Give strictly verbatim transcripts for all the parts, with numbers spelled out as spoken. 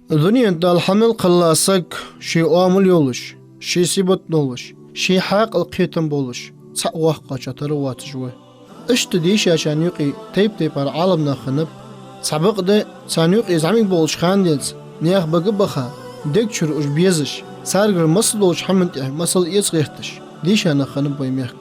Дунен тӀа хьа мел кхелла саг ший оамал йолаш, ший сибат долаш, ший хьаькъал кхетам болаш, цхьа воккхача тара воацаш ва. Иштта дийшачарна юкъе тайп-тайпара Ӏаламнах хиннаб. Цхьабакъда, царна юкъе зӀамига болча хана денз наьха бага а баха, дег чура уж безаш, царгара масса долча хӀаман тӀа масал эца гӀерташ, дийша нах хиннаб вай мехка.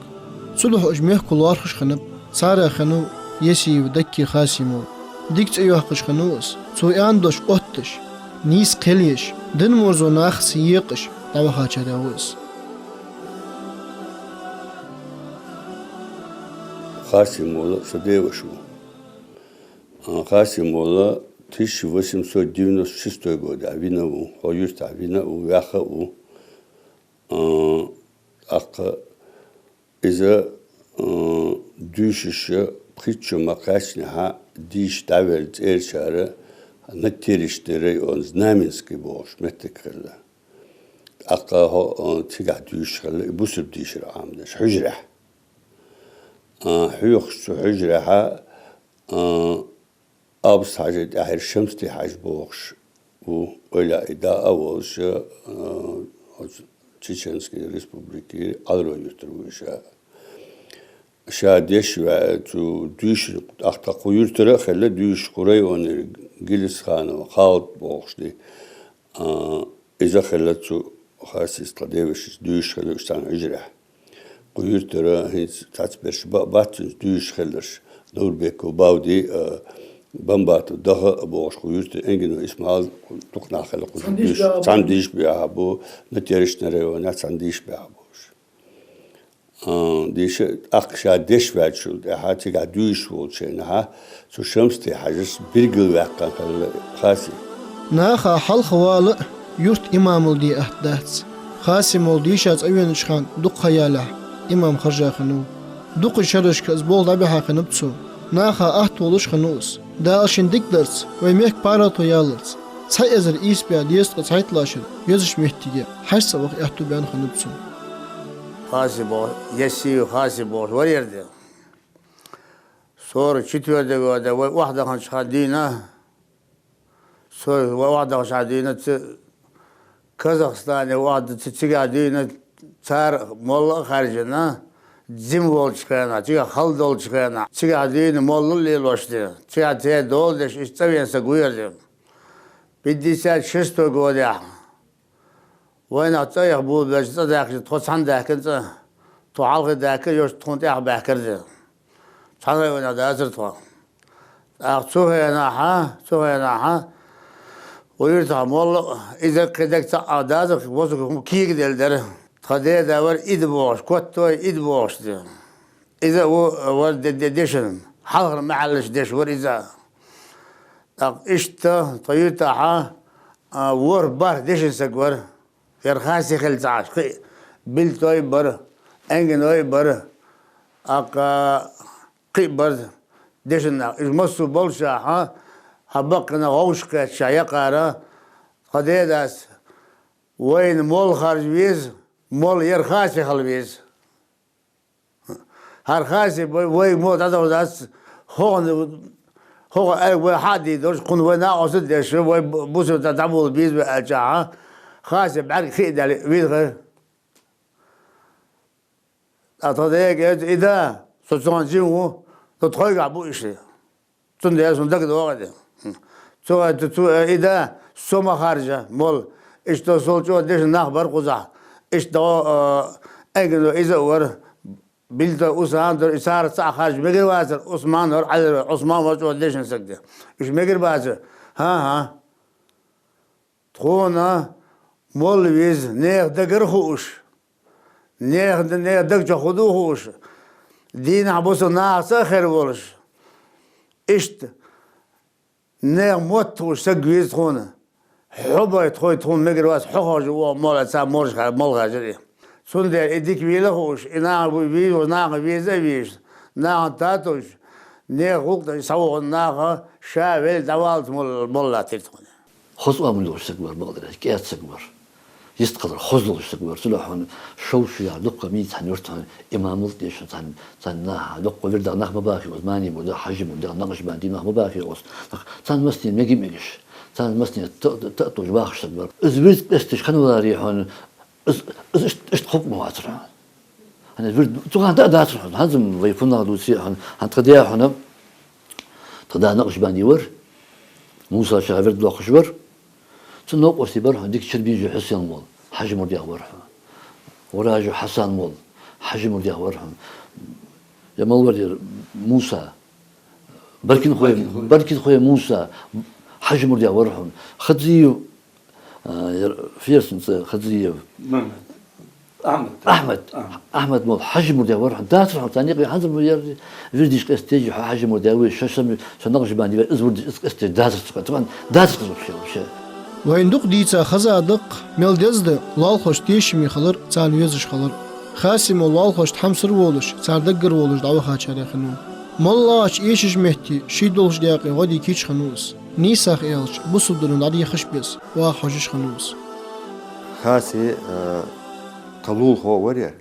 Цудухьа уж мехка лоархӀаш хиннаб. Царех хиннав Ясиев Дакки Хасим-молла. Дика цӀи йоаккхаш хиннав из. Цо аьнна дош отташ, нийса кхел еш, дин марзо нахаца екъаш дӀавахачарех ва из. Хасим-молла са даь-воша ва. А, Хасим-молла тысяча восемьсот девяносто шестой годехь вина ва, хьо юртахь вина а ва, ваьха а ва. А, тӀаккха из, а, дуйшаш пхийтта шу ма кхаьчча, дийша дӀавелла цӀерачара Надтеречный район, Знаменский бохаш меттиг хилла. ТӀаккха хьо, а, цигахь дуйшаш хилла, и бусалба дийшар Ӏамадеш, хьужарехь. А, хьоьхуш цу хьужарехь, а, Абус-Хьажий тӀехьара Шамсти-Хьажа бохаш ва, ойла и да а волаш, а, оцу Чеченский Республике Ӏалро юртара ва ша. Ша деш ваь цу дуйшар, тӀаккха кху юртара а хилла дуйшаш, кху районера Гелисханов Халид бохаш ди. А, из а хилла цу Хасис тха даь-вешийца дуйшаш хилла уж цхьана хьужарехь. Кху юртара хӀинца цхьацца берш ба-, бац цунца дуйшаш хилараш. Нурбеков Бауди, а, Бамбатов Даха а бохаш кху юртара, Энгино Исмаил, дукха нах хилла кху цхьана дийш-, дуйшаш, цхьана дийша баьха ба, Надтеречный районехь цхьана дийша баьха ба уж. А, дийша, тӀаккха ша деш ваьчул тӀехьа, цигахь дуйшаш волча хенахь, цу Шамсти-Хьажас билгалваьккхина хилла Хасим. Наха хьалха вала а юрта имамал де атта дац. Хасим-молла дийша цӀавенача хана дукха ха ялалехь, имам хержа хиннав. Дукхача шерашка из болх дӀабихьа хиннаб цо. Наха атта волаш хиннав из. Дала шийна дика дарца, вай мехка паргӀато яларца, цхьа эзар ийс бӀаь дезткъа цхьайттлагӀча шера йозача моттиге хьажцӀа ваха аьттув баьнна хиннаб цунна. Хасим бохаш, Ясиев Хасим бохаш вар ер де. Сорок четвёртый года вай охьадаханча хана дийна, со вай охьадаханча хана дийна, цу Казахстане охьадаь, цу цигахь дийна, цар молла а хаьржина, зима волча хенахь, цигахь хала долча хенахь, цигахь дийна молла а лелош де, цигахь цӀа дола деш, иштта цӀавена саг ва ер де. Пятьдесят шестой годехь вайнах цӀа яха болабелча, цӀа даьккхача, тхо цхьана даьхкина цӀа, тхо хьалхе даьхка, йош тхона тӀехьа баьхкар де. Цхьан районехь дацар тхо. ТӀаккха цу хенахь, цу хенахь, вай юртахь молла, иза кхидерг цхьа а даза, васук кегаделла дара. Тха деда вар Ида бохаш, Коттой Ида бохаш де. Иза а ву-, вар де-, де-, дешан, хьалхара махьаллаш деша вар иза. ТӀаккха иштта тха юртахь, а, ворхӀ-бархӀ дешан саг вар. Ер Хасим хилла ца Ӏаш, кхы а Билтой бар, Энгиной бар, тӀаккха кхы а бар дешан нах. Уж массо а болчахь, хьа баккхий нах вовшахкхетача, яккхара, тха дедас: «Вайна молла харжа веза, молла ер Хасим хила веза». ХӀара Хасим вай, вай мо дӀадовзац, хӀокхунна, хӀокхо аьлар вай хьа а дийдеш, кхунна вай накъост а деш, вай бу-, бусалба дӀабовла беза вай аьлча, Хасим бӀарг хи а даьлла вийна хир. ТӀаккха тха дега аьлар: «И да, со цунах жима ву, со тхоайгахь бу иштта». Цундела сона дагадоагӀа де. Цо аьлар, цо аьлар: «И да, со ма харжа молла. Иштта сол чӀогӀа дешан нах бар кхузахь. Иштта дӀо, а, Энгино иза а вар, Билта Усам а дар, и царца цхьаъ харжа мегар вацар, Усман вар, Ӏаьлар вар, Усман вар чӀогӀа дешан саг де. Уж мегар бацар». ХӀан-хӀа. Тхона молла веза, нехан дагара хууш, нехан, нехан даг чу хӀун да хууш, дийнахь-бусалба нахаца а хер волаш, иштта нехан мотт хууш саг веза тхона. Хьо бай тхой, тхона мегар вац, хьо хержа ву молла, цхьа молла хар-, молла харжар из. Цундела и дика вела а хууш, и наха ву-, веза, наха веза а везаш, нахана татуш, нехан гӀулакх деш схьавоагӀа наха, ша велла дӀаваллалца молла, молла латтийра тхона. Хоза оамал йолаш саг вар, бакъдар аьлча, кӀаьда саг вар. Йистхилар хоза долаш саг вар. Цудухьа хьона шовзткъа шу яр дукха мийца хьан юрта хьона имамал деш, цхьан, цхьан наха, дукха вирдах нах ма бахе оз, мани мурдах, хьажи мурдах, накъшбанди нах ма бахе оз. Нах, царна массане мега-мегаш, Царна массане та-, та-, та-, тӀатош бахаш саг вар. Из вирд къесташ хиннаваларе хьона, из, из ишт-, ишта хӀама ма вацар хьона. ХӀана аьлча вирд цу хана тӀа а дацар хьона, хӀанз-м вай фуннагӀа дувце хьона, хӀанз тха даь хьона, тха да накъшбанди вар, Муса ша вирд лоаккхаш вар, цун новкъостий бар хьона, дика Чербижев Хьусен вола, Хьажий мурдех вар хьона. Вражев Хьасан вола, Хьажий мурдех вар хьона. Е мала вар ер Муса, Баркинхой, Баркинхой. Баркинхой Муса, Хьажий мурдех вар хьона. Хадзиев, а, ер Ферсанца Хадзиев. Мухьаммад. Ахьмад. Ахьмад. Ахьмад. Ахьмад вола, Хьажий мурдех вар хьона. Дацар хьона, царна юкъе хӀанз-м ер вирдаш къестаеш, хьо Хьажий мурда ве, шо сами, со накъшбанди ве, из вирдаш, из къестаеш дацар цу хана. Цу хана дацар хьона вообще, вообще. Вайна дукха дийца хеза да-кх, мел деза да лоалахошта тешаме хилар, царна везаш хилар. Хасим вола лоалахошта хьамсара волаш, цар даггара волаш дӀавахачарех хиннав. МоллагӀча эшача метте ший долча даькъе гӀо де кийча хиннав из. НийсагӀа аьлча, бусалба дино дӀадехаш беза, ваха хьожаш хиннав из. Хаси, а, тха лулахо вар ер.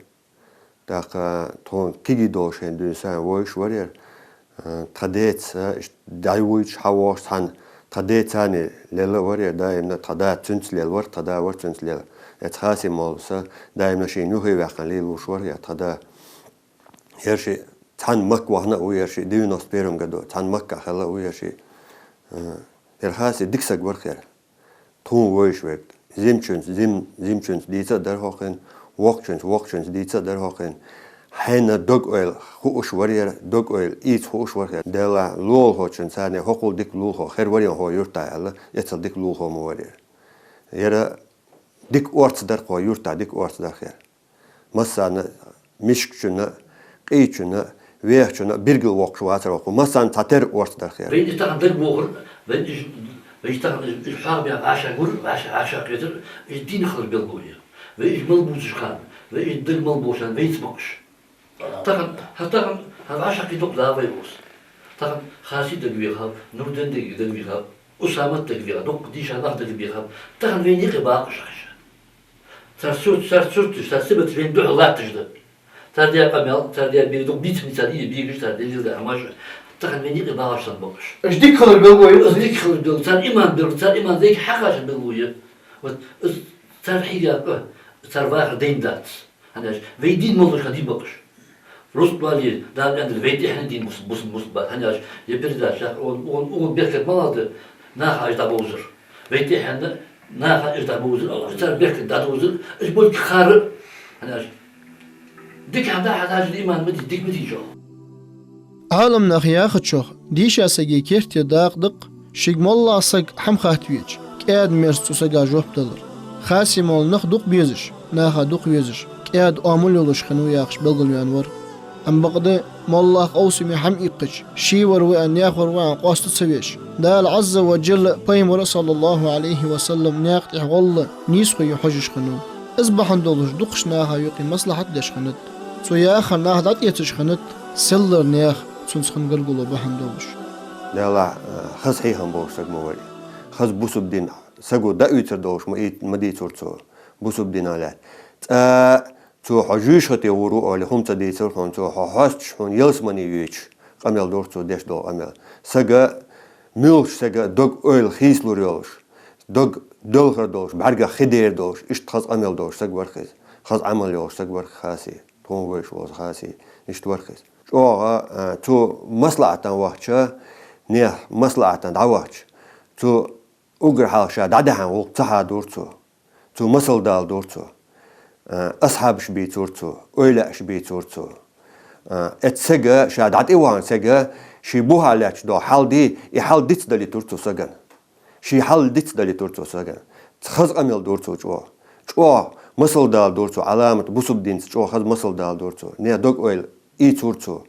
ТӀаккха тхона кегий долаш хинна дуьйна санна вовзаш вар ер. Э, тха даьца, э, ишта дӀавуйча хьавоагӀаш цхьана, тха даьца цхьана лела вар ер, даимна тха да цунца лела вар, тха да вар цунца лела. Эцу Хасим моллас даимна шийна юхе ваьккхина лелаш вар ер тха да. Ер шиъ цхьана Макка вахана а ва ер шиъ, девяносто первом году, цхьана Макка хилла а ва ер шиъ. Э, ер Хаси дика саг вар ер. Тхона вовзаш верг. Жимачунца, жим-, жимачунца дийца а дар хьокхийна, воккхачунца, воккхачунца дийца а дар хьокхийна. Хьайна дог-ойла хууш вар ер, дог-ойла ийца хууш вар ер. Деллахь, лулахочунца цхьана хӀокхул дика лулахо хир вар ер хьо юртахь аьлча, эцал дика лулахо ма вар ер. Ер дика орц дар кхо юртахь, дика орц дар ер. Массанна, мишкачунна, къийчунна, вехачунна билггал воккхаш вацар вокхо. Массанна цхьатерра орц дар ер. Вайна из тахан дагабохар, вайна из, вайна из тахан из, из хьагӀ бе вӀашагӀгур, вӀаша-, вӀашагӀкхетар, из дийна хилар белгало я. Вай из мел бувцаш хана, вай из дагаболаш хана вайца бакъаш. Тахан, хӀа, тахан, хӀа, вӀашагӀкхетар дукха да вай укхаза. Тахан Хаси дагавехав, Нурдин дагавехав, Усамат дагавехав, дукха дийша нах дагабехаб. Тахан вайна юкъе бакъаш хьаша. Цар сурт-, цар сурташ, цар сибат вайна духьал латташ да. Цар даь къамаьл, цар даь бе-, дукха дийцар ницар дий, бегаш цар дезал да хӀамаш. Тахан вайна юкъе багӀаш санна бакъаш. Уж дика хилар белгало я? Уж дика хилар белгало, цар иман белгало, цар иман вайга хьакхачар белгало я. Вот, из цар хьийга, цар вахар дайна дац. ХӀана аьлча вай дийна моллагӀа хинна дий бакъаш. Рузкъа вале, Дала аьннадале, вай тӀехьенна дийна бус-, бус-, бус бац. ХӀана аьлча ер передача, он, он, он беркат малагӀа да, наха из дӀабовзар. Вай тӀехьенна наха из дӀабовзар, цар беркат дӀадовзар, из болга хара. ХӀана аьлча дика хьада хьада хьажа иман ма дий, дика ма дий чӀоагӀа. Ӏаламнаха яхачох, дийша сага керте дакъа да-кх, шийга моллагӀа саг хӀама хатта веча, кӀаьда мерза цу сага жоп далар. Хаси молла нах дукха безаш, наха дукха везаш, кӀаьда оамал йолаш хиннав яхаш белгалваьнна вар. Амма бакъда моллагӀа къовсаме хӀама иккхача, ший вар ва аьнна, наьха вар ва аьнна къоаста ца веш, Дала Ӏазза ва Джалла, пайхамара, саллаллахӀу Ӏалайхи ва саллам, наькъа тӀа гӀолла нийсхо е хьожаш хиннав. Из бахьан долаш дукхача наха юкъе маслахьат деш хиннад. Цо яхар наха дӀатӀаэцаш хиннад, селлара наьха цунца хинна гаргало бахьан долаш. Деллахь, э, хаза хьехам болаш саг ма вар ер. Хаза бусалба дин саго дӀаийцар долаш ма и-, ма дийцар цо. Бусалба дина лаьтта. ЦӀа цо хьо жуьйшхате вур ва оале, хӀама ца дийцар хьона цо, хьо хьоасташ хьона ялсамане йойташ къамаьл дора цо деш дола къамаьл. Сага, муьлхача сага дог-ойла хийцалур йолаш, дог делхар долаш, бӀаргах хи дер долаш, иштта хаза къамаьл долаш саг вар-кх из. Хаза Ӏамал йолаш саг вар-кх Хаси. Тхона вайша вовза Хаси, иштта вар-кх из. ЧӀоагӀа, а, цо маслахьатана вахача, наьха маслахьатана дӀавахача, цо уггар хьалха ша дӀадаьхьа гӀулакх ца хьадора цо. Цо масал даладора цо. А, асхьабаш бийцар цо, эвлаяаш бийцар цо. А, эцу сага, ша дӀатӀавахача сага, ший бухьа лаьтташ дола хьал дий, из хьал дицдалийтар цо сагана. Ший хьал дицдалийтар цо сагана. Хаза къамаьл дора цо чӀоагӀа. ЧӀоагӀа масал даладора цо, Ӏаламат бусалба динца чӀоагӀа хаза масал даладора цо. Наьха дог-ойла ийцар цо.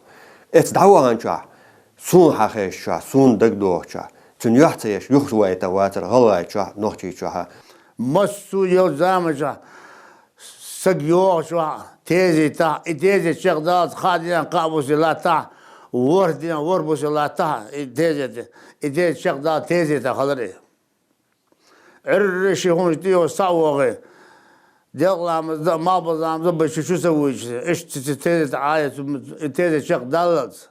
Эцу дӀаваханчохь, сона хьахезачохь, сона дагадохачохь, цунна юхь ца еш, юхавайта вацар ГӀалгӀайчохь, Нохчийчохь. Массо а йолча заманчохь саг йоагӀачохь, тезетахь, и тезет чакхдаллалца кхаа дийнахьа кхаа бус латтахь, ворхӀ дийнахьа ворхӀ бус латтахь, и тезет, и тезет чакхдаллалца тезетахь хилар из. Ӏуйрре ший хӀамаш тӀайоагӀаш цхьа а воагӀе, делкъа ламаз даь, малхбуза ламаз даь, бачча чу ца вуйча, иштта ц-, ц-, тезет Ӏа-, тезет чакхдаллалца.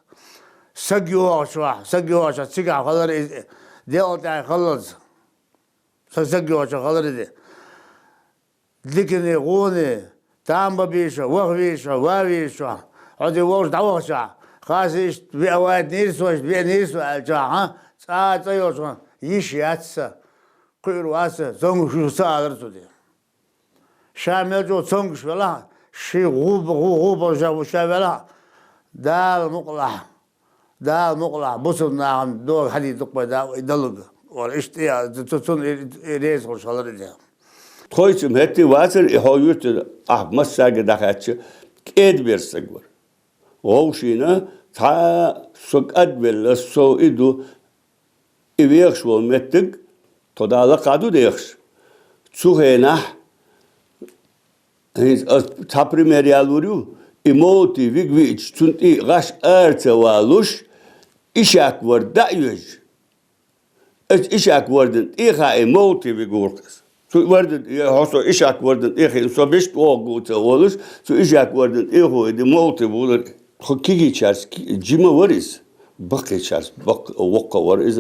Саг йоагӀачохь, саг йоагӀачохь цигахь хилар из, делкъа тӀехь хиллалца. Са саг йоацаш хилар из. Дикане, гӀуне, тамба бийша, ваха вийша, ва вийша, хьо де волча дӀавахача, Хаси, иштта виъ ваьннав со, иштта виънав со аьлча, хьа, цкъа а цӀи йолча йиш яц са, кхуьур вац со, цомгаш ю со алар цо де. Ша мел чӀоагӀа цомгаш велахь, ший гӀу-, гӀу-, гӀу болча ша велахь, Дала мукъалахь, Дала мукъалахь, бусалба наха догӀа хьадийта дукха вай да, вай далуга. Вала иштта я, цу-, цунна и, и реза хуш хилар из. Тхоай цу метте вацар, и хьо юртара ахь массаьрга дӀахаьттача, кӀеда бер саг вар. Вовшийна цхьа со кӀадвелла, со и ду, и вехаш вола меттиг, тхо Дала кхаду дехаш. Цу хенахь, хӀинца аз цхьа пример ялур ю, и молти вига виъча, цунна тӀе гӀаш ара ца валуш, ишак вар дӀа а йоьжа. Аз ишак вардан тӀехьа и молти вига вурх аз. Цу вардан, я хьо со ишак вардан тӀехьа, со беш тӀогӀа гу ца волуш, цу ишак вардан тӀехьа и молти вулар. Тхо кегийчарца ки-, жима вар из, баккхийчарца баккха, воккха вар из,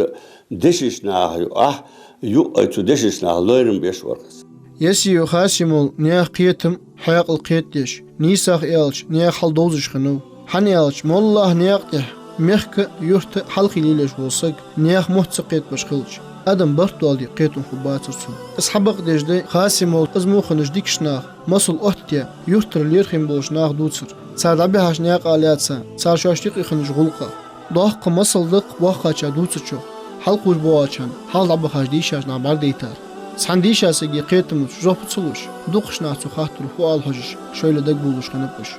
дешаш наха ю, ахь, ю, ай цу дешаш наха лайрам беш вар из. Есиев Хасим волча наьха кхетам, хьаькъал кхетадеш, нийсагӀа аьлча, наьха хьал довзаш хиннав. ХӀана аьлча, моллагӀа наькъа тӀа, мехка а, юрта а хьалхе лелаеш вола саг, наьха мотт ца кхетабеш хилча, адам барт доаладе кхетам хургбацар цунна. Аз хьабакъдеш да, Хасим волча, из мо хиннача дикача наха масал оттаде, юртара лерхӀам болаш нах дувцар. Цар дӀабихьача наькъа лаьца, цар шоашта юкъе хиннача гӀулакха. Доккха масал да-кх боккхача дувцачох, хьалкхувш боагӀачарна хьалха дӀабахача дийшача наха бӀаргадайтар. Цхьан дийша сага кхетамца жоп ца луш, дукхача наха цу хаттара фу ала хьожаш, шоайла дагабувлаш хиннаб уж.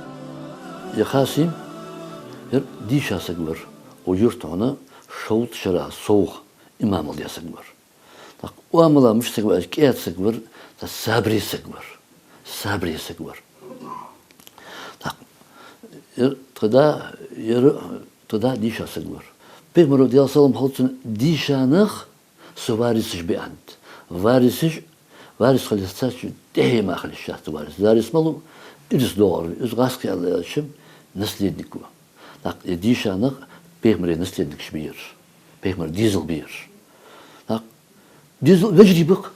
Ер Хасим, ер дийша саг вар, укх юрта хьона шовзткъа шера совгӀа имамал даь саг вар. ТӀаккха оамала мишта саг вар, кӀаьда саг вар, тӀаккха сабаре саг вар. Сабаре саг вар. ТӀаккха ер тха да, ер тха да дийша саг вар. Пайхамара, Даьла салам хилда цунна, дийша нах са варисаш ба аьннад. Варисаш, варис хила еза цхьацца, тӀехье мара хила йиш яц варис. Варис малув, ирс доагӀар ва, из гӀазкхий аьлча, наследник ва. ТӀаккха ер дийша нах пайхамара наследникаш ба ераш. Пайхамара дезал ба ераш. ТӀаккха дезал вежарий ба-кх.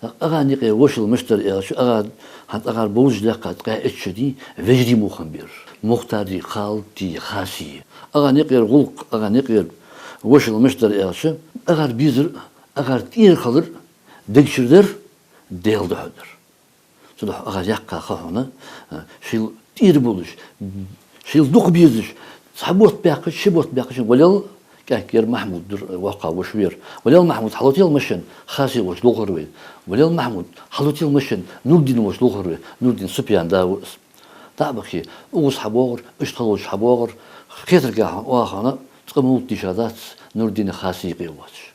ТӀаккха агӀан юкъера вошал мишта дар аьлча, агӀа, хӀанз агӀар бовзаш даьккха ткъаь итт шу дий, вежарий мухан бераш. Мухтарий, Халдий, Хасий. АгӀан юкъера гӀулакх, агӀан юкъера вошал мишта дар аьлча, агӀар безар, агӀар тӀера хилар, дег чура дар, Даьла духьа дар. Цудухьа агӀар яьккха ха хьона, а, шийла тӀера болаш, шийла дукха безаш, цхьа бутт баьккхача, ши бутт баьккхача, валел, кӀаьнк яр Махьмуд дар, воккха воша вар. Валел, Махьмуд, хьалотел машен, Хасий волча лулхар вай. Валел, Махьмуд, хьалотел машен, Нурдин волча лулхар вай. Нурдин Супьяна да ва из. ДӀа а бахе, укхаза хьабоагӀар, иштта халоча хьабоагӀар, кхетаргахьа оаха хьона, цкъа мовлат дийша дац, Нурдина, Хасийна юкъе воацаш.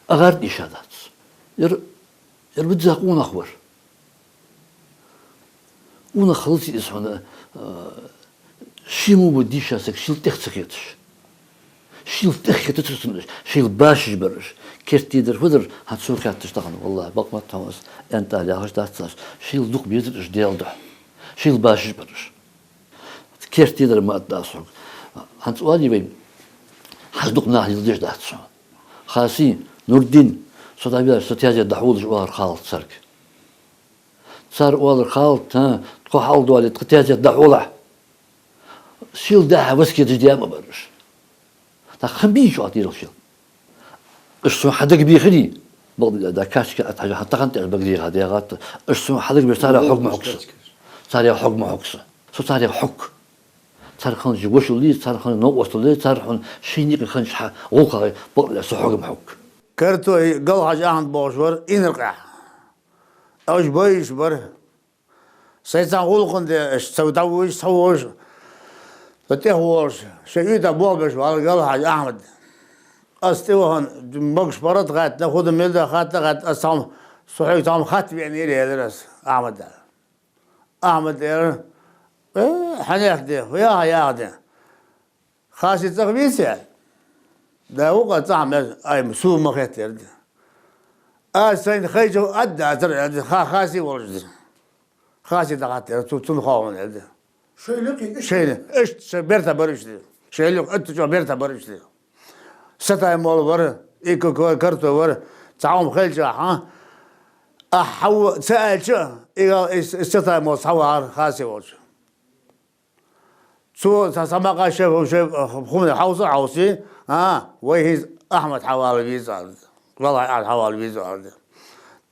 АгӀар дийша дац. Ер, ер визза къонах вар. Къонах хилаций из хьона, а, ше мо ба дийша саг шийла тӀех ца хеташ. Шийла тӀех хетацар цунна уж, шийла башаш бар уж. Керттера дар фу дар, хӀанз сона хаьттача тахан, валлахӀи, бакъ ма да хьона аз, аьнна тӀа яхаш дац аз. Шийла дукха безар уж Даьла духьа. Шийла башаш бар уж. Керттера дар ма аргда аз хьога. ХӀанз оалий вай, хӀанз дукха наха леладеш дац хьона. Хасий, Нурдин, со дӀаваьлча, со таьзета дӀахьулаш, оалар Халда царга. Цар оалар: Халд, хӀа, тхо хьалдоале, тха таьзета дӀахьулахь. Шийла дӀа-хьа васкеташ даь ма бар уж. ТӀаккха хӀана бий чӀоагӀа тӀера шийла? Уж сона хьадагабе хиннай, бакъда, да, каьчка а тхьажа, хӀанз тахан тӀера багареха дегӀатта. Уж сона хьадагабе, царех хьог ма хьог са. Царех хьог ма хьог са. Со царех хьог. Цар хиннача вошаллий, цар хиннача новкъосталлий, цар хьона шийна юкъе хиннача хьа гӀулакхагӀий, бакъда, со хьога ма хьог. Картой Галхьажа Ахьмад бохаш вар Инаркъехь. Уж бай йиш бар. Сай цхьа гӀулакха де, уж цхьа дӀавугаш, цхьа вугаш, цхьа тӀехвоалаш, шоай уьйтӀа болх беш вар Галхьажа Ахьмад. Аз тӀавахана, могаш паргӀата хаьттина, хӀу да мел да хатта хаьттина, аз цхьа хӀама, со хьога цхьа хӀама хатта веана вар, аьлар аз Ахьмада. Ахьмада аьлар: «Э, хьанех де, фу яха яха де?» Хасий цӀагӀа вийцар? Да, вукъа цӀагӀа мер, ай, сона ма хетта, аьлар. Аз сайна хайча ад дацар, аьлар, ха-, Хасий волаш дир. Хасий дӀахаттар, цу-, цунна хов хьона, аьлар. Шоайла юкъе иштта? Шоайла, иштта, шоай берта бар иштта. Шоайла юкъе, атта чӀоагӀа берта бар иштта. Сатай молла вар, и к-, к-, карто вар, Цхьа хӀама хилча, хьа? Ахь хьавола ца аьлча, из, из, из цатаймо хьавахар Хасим волча. Цо цхьа сама кхаьча, шоай хӀуманна хьовса, хьовсий, а, вай хӀинца Ахьмад хьавала веза аьлар. Валлахьи, Ахьмад хьавала веза аьлар.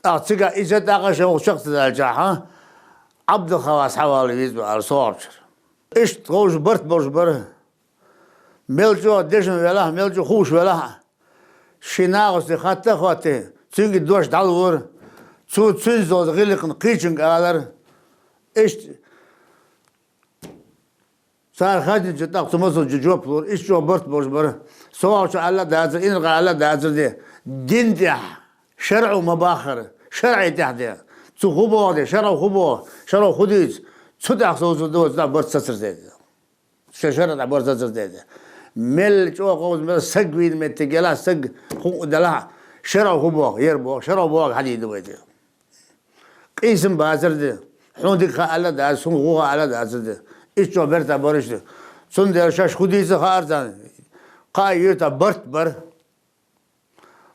ТӀаккха цига из тӀаккха шоай чакх ца даьлча, хьа? Ӏабдул-Хьавас хьавала веза аьлар СогӀапчара. Иштта вовзаш барт болаш бар. Мел чӀоагӀа дешаш велахь, мел чӀоагӀа ховш велахь, ший нахаца хатта а хоттий, цуьнга дош дӀалур, цо цуьнца долча гӀиллакхана кхычунга алар. Иштта цар хаьттача тӀаккха цу масалчо жоп лур, иштта чӀоагӀа барт болаш бар. СогӀапчо аьлла а дацар, инаргӀа аьлла а дацар де. Дина тӀехь шарӀо ма баххара, шарӀа тӀехь де. Цо фу боху де, шарӀо фу боху, шарӀо фу дийца, цу тӀехь совцаргда, цу тӀехь барт сацаргда де. Шоай шарӀа тӀехь барт сацаргда де. Мел чӀоагӀа ховш, мел саг вийна моттиг елахь, саг хӀуъа делахь, шарӀо фу боху, ер боху, шарӀо боху хьадийца вай де. Къийсам бацар де. Хьона дика хаа аьлла а дацар, сона вон хаа аьлла а дацар де. Иштта чӀоагӀа бертахь бар уж де. Цундела шоаш фу дийца хаар царна. Кхы а юртахь барт бар.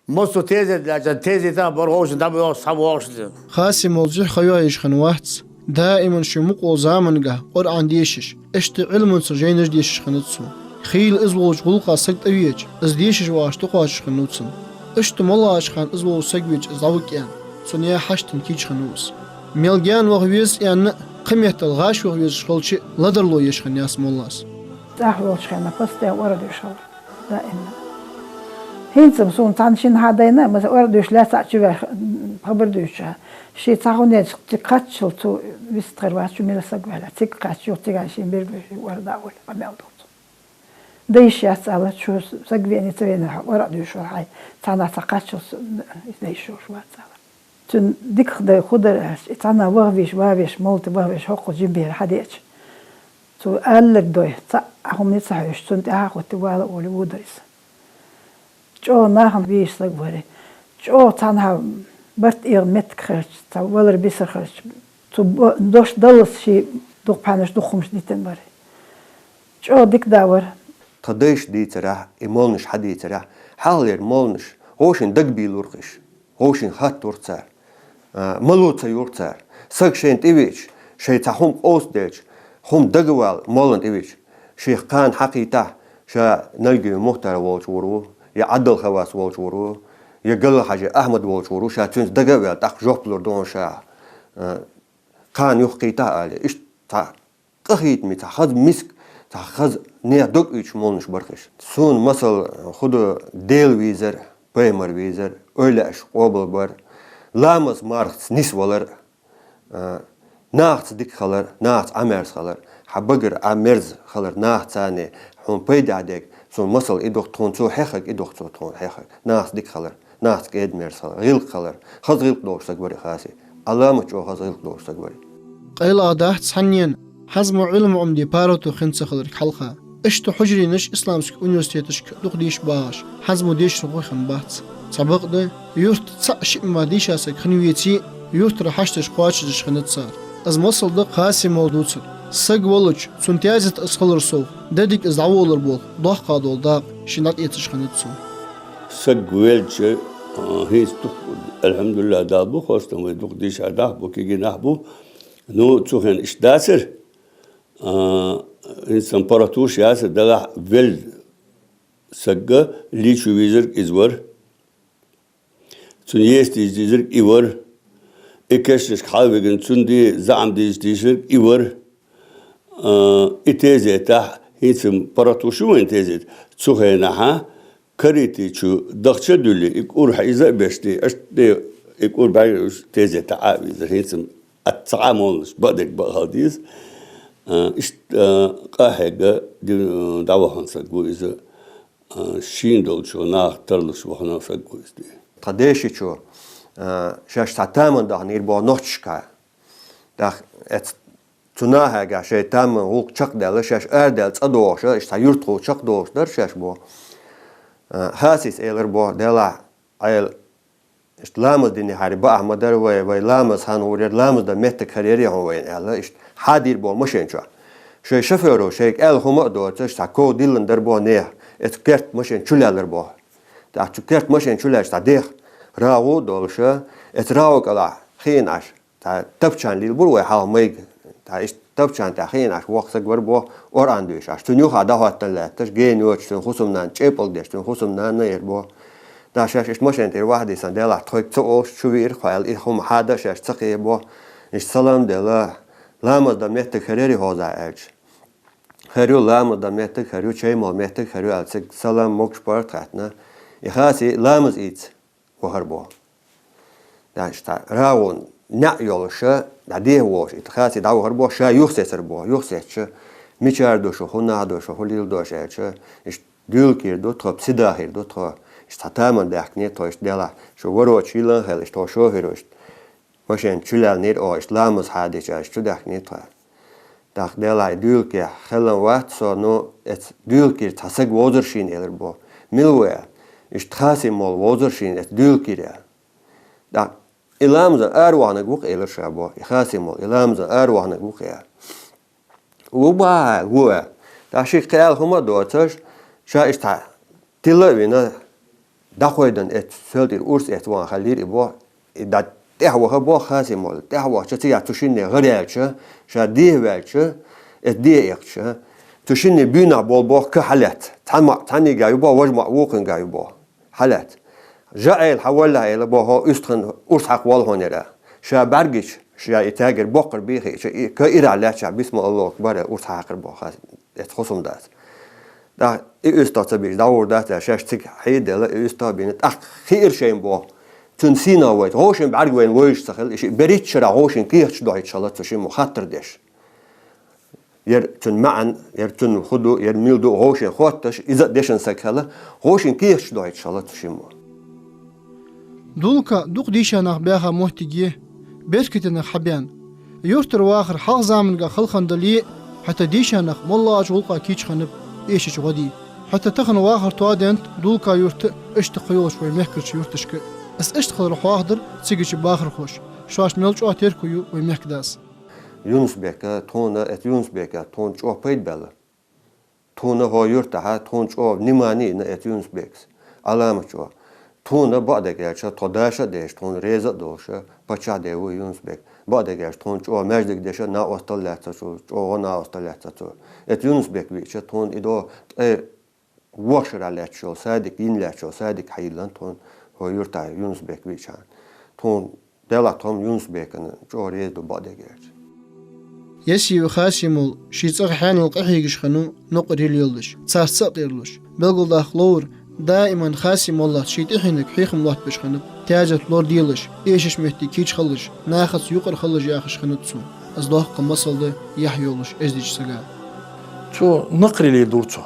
Массо тезет лаьцна, тезетах бар, вовшашка дӀабоагӀаш, схьабоагӀаш де. Хасим волча ха йоаеш хинна вац. Даиман ший мукъа волча заманга Къуръан дешаш, иштта Ӏилманца жайнаш дешаш хиннад цо. Хийла из волча гӀулакха саг тӀавеча, из дешаш вагӀаш тӀакхоачаш хиннав цунна. Иштта моллагӀча хана из волча саг вийча, из дӀавига аьнна, цунна яь хьаштана кийча хиннав из. Мел гаьна ваха веза аьнна а, кхыметтел гӀаш ваха везаш хилча а, ладарло еш хиннаяц моллас. ЦӀагӀа волча хенахь постоянно ора деш хилар. Даиман. ХӀинца-м сона цхьанна шинна хьадайна, масала, ора деш лаьцна чу ваьлча, хабар дуьйцуча, ше цхьа хӀуннеца цига кхаччалца цо вист хир вац, чу мел саг ваьлча, цига кхаччалца, цигахь шийна бер беш ора дӀа а волий, къамаьл ду цо. Дайша яц аьлча, чу саг вений, ца вений, хьо ора а дуьйцур хьай, цхьаннахьа цхьа кхаччалца, из дайша йолаш вац аьлар. Цунна дикагӀа дай хӀу дар аьлча, и цхьаннахьа ваха везаш, ваха везаш, молла тӀа ваха везаш, хӀокхуза жима бер хьадеача, цо аьлларг дой, цхьа а хӀумане ца хьоьжуш, цунна тӀехьа а хӀоттий, вала а волий, водар из. ЧӀоагӀа нахана везаш саг вар из. ЧӀоагӀа цхьаннахьа барт эгӀа моттиг хилча, цхьа валар, бисар хилча, цо бо-, дош даллалца ший дукха хӀамаш, дукха хӀумаш дитина вар из. ЧӀоагӀа дика да вар. Тха дайша дийцарехь, и молланаш хьадийцарехь, хьалхалера молланаш, вовшийн дагабийлур-кх уж, вовшийн хаттар ду-кх цар, а, мало ца йоах цар. Саг шоашта тӀавеча, шоай цхьа хӀума къовсаделча, хӀума дагавала моллана тӀавеча, шийх кхана хьакхийтахь, ша Налгиев Мухтар волча вур ва, е Ӏабдул-Хьавас волча вур ва, е Галла-Хьажий Ахьмад волча вур ва, ша цуьнца дага а ваьлла, тӀаккха жоп лур ду хьона ша, а, кхана юхакхийтахь, аьле. Иштта цхьа къахетаме, цхьа хаза миска, цхьа хаза наьха дог уьйцуш молланаш бар-кх уж. Сона масал хӀу ду: Даьла везар, пайхамар везар, эвлаяаш къоабалбар, ламаз, мархаца нисвалар, а, нахаца дика хилар, нахаца Ӏомерза хилар, хьа багара Ӏомерза хилар нахаца, хьона пайда а дег, цун масал и ду-кх тхона, цо хьехарг и ду-кх цо тхона хьехарг, нахаца дика хилар. Нахаца кӀеда-мерза хилар, гӀиллакх хилар. Хаза гӀиллакх долаш саг вар из Хасим. Ӏаламат чӀоагӀа хаза гӀиллакх долаш саг вар из. Къайлагӏа дац цхьаннена Хьазмо Ӏилма Ӏомаде паргӀато хинна ца хиларга хьалха. Иштта хьужаренаш исламски университеташка дукха дешаш багӀаш, Хьазмо дешархо хинна бац. Цхьабакъда, юрта цхьаъ-шиъ мара дийша саг хинна веце а, юртара хьашташ кхоачашдеш хиннад цар. Из масал да-кх Хасим молла дувцар. Саг велча, цунна тезет из хилар совгӀа, де дика из дӀаволлар болх доккхагӀа дола дакъа шийна дӀатӀаэцаш хиннад цо. Саг велча, а, хӀинца дукха, алхьамдулиллахӀ, Дала бу хоастам, вай дукха дийша нах бу, кегий нах бу. Ну, цу хенахь иштта дацар. А, хӀинца паргӀато яцар, делахь велла саг лийчо везарг из вар. Цунна еза дезаш дезарг и вар. И кешнашка хьалвигна, цунна де заӀам дезаш дезарг и вар. А, и тезетахь, хӀинца-м паргӀато ю вайна тезет. Цу хенахьа карийтачу дахча а дуьллий, и кӀур хьийза а беш, де, аш де, и кӀур бӀаьгуш тезетахь Ӏо а вийзар. ХӀинца-м атта цхьа Ӏа молланаш бакъдерг бакъ хила деза. А, иштта, а, къахьегга ди-, дӀавахана саг ва из. А, шийна долча наха тарлуш вахана саг ва из, де. Тха дешачо, а, шоаш цхьа таман дахнийра боху нохчашка. ТӀаккха эц-, цу нахага шоай таман гӀулакх чакхдаьлла, шоаш арадаьлла цӀадохуш, иштта цхьа юртахо чакхдохуш дара шоаш боху. А, Хасис элар боху, делахь, Ӏел, иштта ламаз динехьара бакъахьа ма дара вай, вай ламаз хан гӀур яр, ламаз дан меттиг хир яр хьуна вайна, аьлла, иштта хьадийра боху машен чу. Шоай шофёро шайга аьлла хӀума а доцуш, цхьа ков диллина дара боху нехан, эцу керта машен чу лаьллар боху. ТӀаккха цу керта машен чу лаьлча, цхьа дех рагӀу долаш, эцу рагӀу кӀалахь хиъна Ӏаш, цхьа тапчан лийла бора вай хьалха майга, цхьа иштта тапчан тӀа хиъна Ӏаш воккха саг вар бох, Къуръан дуьйш Ӏаш. Цун юха дӀахӀоттан лаьтташ, гена йоацаш цун хӀусамнана, чӀепалг деш цун хӀусамнана яр бох. ТӀаккха шаьш иштта машен тӀера вахьадийсан, Даьллахь, тхоайга ца олуш чу виъар, хьо аьлла, и хӀума хьада шаьш ца кхебох. Иштта салам делла, ламаз дан меттиг хӀара ярий хьоза аьлча. ХӀара ю ламаз дан меттиг, хӀара ю чай мола меттиг, хӀара ю аьлла, цига салам, могаш-паргӀат хаьттина. И Хасий ламаз ийца вахар бох. ДӀа иштта рагӀу наӀ йолаш, дӀадехьа волаш, и Хасий дӀавахар бох, ша юхасецар бох. Юхасецча, мичара ду шо, хӀунах ду шо, хӀун леладу шо аьлча, иштта Дуьйла кийра ду тхо, Псидахьера ду тхо. Иштта цхьа тамар даьхкинера тхо, иштта Даьллахь, шо варо чу йиллан хила, иштта тхо шофер ва, иштта машен чу лаьлланера оаха, иштта ламаз хьадеча, иштта чу даьхкинера тхо. ТӀаккха Даьллахь, Дуьйла кийра хилан вац со, ну, эцу Дуьйла кийра цхьа саг вовзар шийна, элар бох. Мила ва аьлла? Иштта Хасий молла вовзар шийна эцу Дуьйла кийра, аьлла. ТӀаккха и ламаза араваханарг ва-кх, элар ша бох, и Хасий молла, и ламаза араваханарг ва-кх, аьлла. Ва бахьа, ва. ТӀаккха шийга кхы аьлла хӀума а доацаш, ша иштта тилла а вина, дӀахойдан эцу соьл тӀера урс эцна ваха хиллера и бох, и дӀа тӀехьа ваха бох Хасий молла. ТӀехьа вахача, цигахь цу шинне гӀар яьлча, ша дехьаваьлча, эцу дехьа эккхача, цу шинне буйнах бола бох ка хьалаьцна. Цхьан маӀа цхьаннега ю бох, важа маӀа вокхунга ю бох. Хьалаьцна. ЖӀайла хьаваллахь, элар бох, хьо уьстагӀа урс хьакха воалл хьона, аьлар. Ша бӀаргагуш, ша и тагар боккхар бий хиъча, и ка ирахь лаьттача, бисмал Аллаху акбар, урс хьакхар бох Хасий, эцу хӀусамдас. ТӀаккха и уьстагӀ ца бийча дӀагӀур дац аьлла, шаьш цига хьедаделла, и уьстагӀ а бийна, тӀаккха хиира шоашта бох. Цун синах вайта, гӀо шин бӀарга вайна вовзаш ца хилла, и шиъ берригача шера гӀо шин кехаташ дохьийташ хилла цу шиммо хаттар деш. Ер цун маӀан, ер цун хӀу ду, ер мила ду, гӀо шин хотташ, из а дешан саг хилла, гӀо шин кехаташ дохьийташ хилла цу шиммо. Дулка дукха дийша нах баьха моттиг я, беркате нах хьабаьнна. Юртара вахар хьалха заманга халхандаь дале а, хӀаьта дийша нах моллагӀча гӀулакха кийча хиннаб эшача гӀодий. ХӀаьта тахан вахар тоаденнад Дулка-Юрта а, иштта кхыйолча вай мехкарча юрташка а. Из иштта хилар хьоахадир цигача бахархоша, шоашта мел чӀоагӀа терко ю вай мехкдас. Юнус-Бека тхона, эцу Юнус-Бека тхона чӀоагӀа пайда баьлла. Тхона хӀокху юртахьа тхона чӀоагӀа внимани йина эцу Юнус-Бекас, Ӏаламат чӀоагӀа. Тхона бакъдерг аьлча, тхо дӀаша а деш, тхона реза а долуш, паччахьа де ву Юнус-Бек. Бакъдерг аьлча, тхона чӀоагӀа маьждиг деш а накъостал лаьцна цо, чӀоагӀа накъостал лаьцна цо. Эцу Юнус-Бека вийча, тхона и до ткъе ворхӀ шера лаьтташ йолу садик, йина лаьтташ йолу садик хьайиллина тхона хӀокху юртахь Юнус-Бек вийча. Тхона Делахь тхо-м Юнус-Бекана чӀогӀа реза ду бакъдерг аьлча. Есиев Хасий-молла шен цӀагӀа хьенал къахьегаш хиннав накъарий лелош, царца а кхералуш. Белгалдаккха ловра, даиман Хасий-моллас шен тӀаьхьенга хьехам лоттабеш хиннаб, таьзет лораделаш, эшача метте кийча хилалаш, нахаца юкъара хилалаш яхаш хиннад цо. Из доккха масал да яхь йолуш эздийча сага. Цо накъарий леладора цо.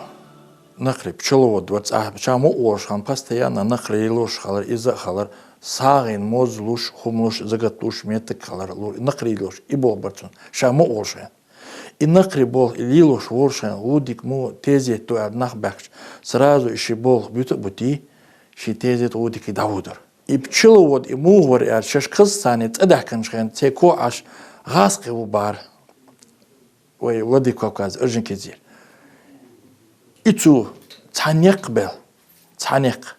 Накъарий, пчеловод вар цӀахь, ша мукъа волуш хилла, постоянно накъарий лелош хилар, иза а хилар, сагӀина моза луш, хӀума луш, закат луш, меттиг хилар, лу-, накъарий лелош, и болх бар цуьнан, ша мукъа волуш хилла. И накъарий болх, и лелош волуш хилла, вудик мо тезет ду аьлла нах баьхкича, сразу и ши болх буьта а бутий, ши тезет вудике дӀаводура. И пчеловод, и муха вара аьлча, шаьш Казахстане цӀа даьхкинчу хенахь, церан ког Ӏаш, гӀазкхи ву бара. Вай Владикавказ, Орджоникидзе. И цо цхьа некъ бел, цхьа некъ,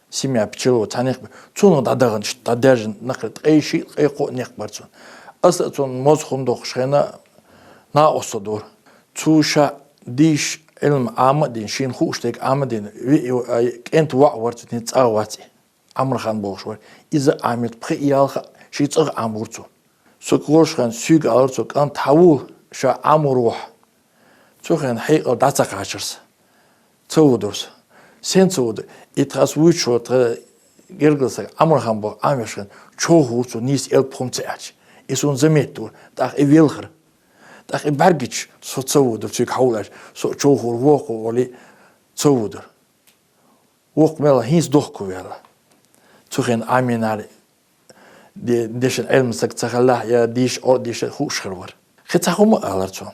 семья пчеловод, цхьа некъ бел, цунах дӀадахана, дӀадаьржина накъарий, ткъе шиъ, ткъе кхоъ некъ бар цуьнан. Аса а цунна моза хӀума доккхуш хилла, накъостал дора. Цо ша дийша Ӏилма Ӏама а дина, шена хууш дерг Ӏама а дина, виъ, а, кӀентан воӀ вар цуьнан, цӀа а вац и. Ӏамархан бохуш вара. Иза а Ӏамийра, пхи-ялх а шен цӀагӀа Ӏамор цо. Со кхоьруш хилла, соьга аьлар цо: «КӀант, хьавола, ша Ӏамор ву хьо». Цу хенахь хьекъал дӀа ца кхачар сан. Ца водура со. Сен ца воду? И тха ас вуьйцуш вара тхан гергара саг, Ӏамархан боху, Ӏамош хилла, човхавора цо, нийса элп хӀума ца аьлча. И суна заметта вора, тӀаккха и велхара. ТӀаккха и бӀаьргича, со ца водура, цуьнга хьавола аьлча, со а човхавора, вокхо олий, ца водура. Вокхо мел хӀинца дохко ваьлла. Цу хенахь Ӏамийнарг де-, дешан Ӏилма саг ца хилла, я дийша, о, дийша хууш хир вара. Кхин цхьа хӀума а алара цо.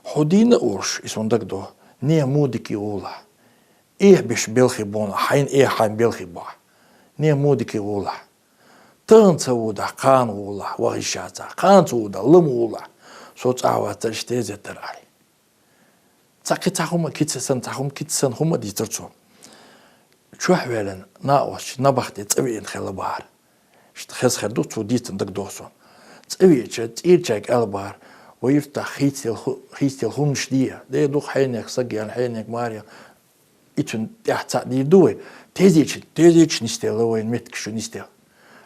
Хьо дийна а волуш, и суна дагадогӀу, нехан муха дика волахь. Эхь беш белхий боху, хьайна эхь, хьайна белхий боху. Нехан муха дика волахь. Тахана ца водахь, кхана волахь, ваха йиш яцахь. Кхана ца водахь, лама волахь. Со цӀахь вац, ца иштта тезет дара, аьлла. Цхьа кхин цхьа хӀума, кица санна, цхьа хӀума, кица санна хӀума а дийцар цо. чухь ваьнна накъостий набахте цӀавеана хилла бахьар. Иштта хеза хир ду, цо дийцанна дагадоагӀа сона. ЦӀавеача, цӀерачаьрга аьлар бахьар: «Вай юртахь хийцаделла ху-, хийцаделла хӀуманаш дий? Де дукха хьенех саг яьнна, хьенех мар яьнна. Ицун тӀехь цхьаъ дийр ду вай. Тезеча, тезеча нисделла вайна меттигаш, шу нисделла».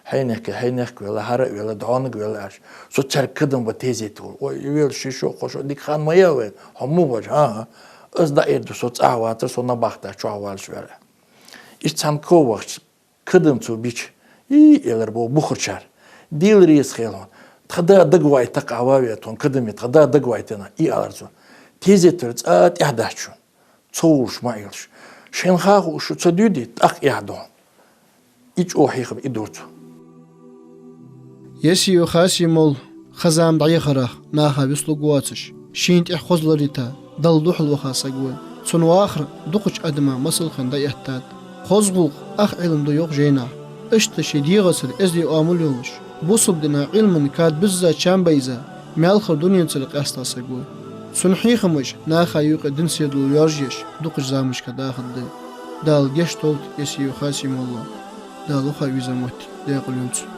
Хьенехк, хьенехк велла, хӀара а велла, дӀонаг велла аьлча, со цаьрга кадам ба тезета волаш. Ой, велаш ши шо, кхо шо, дика хан ма яьлла вайна, хьо муха волаш, хӀа-хӀа. Аз дӀаэр ду, со цӀагӀа вацар, со набахта чухь валаш вар. Иштта цхьан ков вахча, кадам цо бича, и, аьлар бо бухарчар, Дела реза хилва хьона. Тха да дагавайта кхававе тхона кадаме, тха да дагавайтина, и, аьлар цо. Тезетара цӀа тӀехьа дац шун. Ца волаш ма Ӏелаш. Шийна ха хууш шу ца дуьйде, тӀаккха эхь ду хьона. И чӀоагӀа хьехам, и дора цо. Есиев Хасим-молла ха-зама дӀаяхарах наха вицлургвоацаш, шийна тӀехь хоза лорадита, Далла духьал ваха саг ва. Цун вахар дукхача адама масал хинна дӀаэттад. Хоза гӀулакх ах Ӏилма да йоах жайнахь. Иштта ший дегӀацара эздий оамал йолаш, бусалба дина Ӏилман кад бизза чам байза, маьлхара дуненцара къаьста саг ва. Цун хьехамаш наха юкъе дин сийрдалуш йоаржъеш дукхача заманашка дахаргда. Дала гешт долда Есиев Хасим-моллага. Дала укхаза веза моттиг декъала йойла цун.